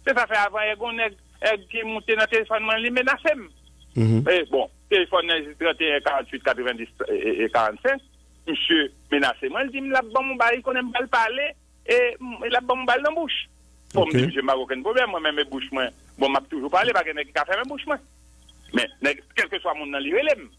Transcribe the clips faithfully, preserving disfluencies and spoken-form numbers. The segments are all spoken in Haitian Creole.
Se sa fè avan yè gon nèg, nèg ki moute nan telefòn mwen, li menase m. E bon, telefòn nan se trannteyen karanntuit katrevendis e karannsenk. Misye menase mwen, li di m l ap ban m yon bagay, li konnen m pral pale, e l ap ban m yon bagay nan bouch. Bon, m di misye m pa gen okenn pwoblèm, mwen menm e bouch mwen. Bon, m ap toujou pale, pa gen nèg ki ka fèmen bouch mwen. Men nèg, kèlkeswa moun nan, li rele m.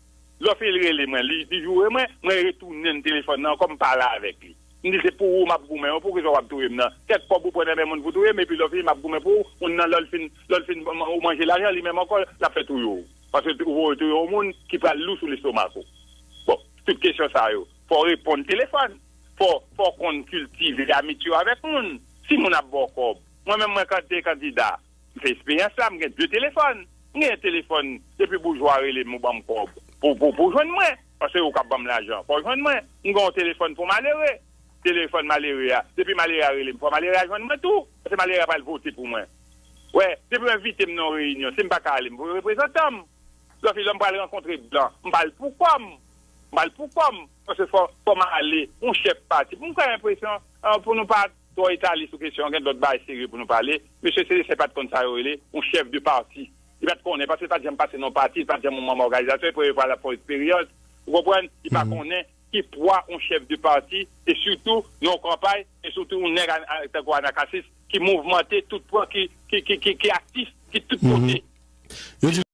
Lè fini li rele mwen, li, li joure mwen, mwen retounen telefòn nan ankò, m pale avèk li. M di se pou ou m ap goumen wi, poukisa w ap touye m nan? Kèk kòb ou pran nan men moun pou touye m, epi lè fini m ap goumen pou ou, moun nan lè l fin, lè l fin ou manje lajan, li menm ankò, l ap fè touye w. Paske ou voye touye yon moun ki pral lou sou lestomak ou. Bon, tout kesyon sa yo, fò w reponn telefòn. Fò, fò w konn kiltive amitye w avèk moun. Si moun ap ba w kòb, mwen menm mwen kan te kandida, m fè esperyans la, m gen de telefòn. M gen telefòn, depi boujwa rele m, ou ban m kòb pou, pou, pou jwenn mwen. Paske ou k ap ban m lajan, fò w jwenn mwen. M gen yon telefòn pou malere. Telefòn malere a, depi malere a rele m, fò malere a jwenn mwen tou. Paske malere a pral vote pou mwen. Wè, depi yo envite m nan yon reyinyon, si m pa ka ale, m voye reprezantan m. Lòt lè m pral rankontre blan, m pa al pou kò m. M pa al pou kò m. Paske fò, fò m ale, yon chèf pati. Pou m ka enpresyon, ah, pou nou pa twò etale sou kesyon an, gen lòt bagay serye pou nou pale. Mesye Selestin pa t konn sa yo rele yon chèf de pati. Li pa t konnen, paske li pa t janm pase nan yon pati, li pa t janm yon manm òganizasyon, e premye fwa l ap fè yon eksperyans. Ou konprann? Li pa konnen ki pwa yon chèf de pati, e sitou nan yon kanpay, e sitou yon nèg a, a, tankou Anakasis, ki mouvmante tout pwa, ki, ki, ki, ki, ki aktif, ki tout kote. Yo di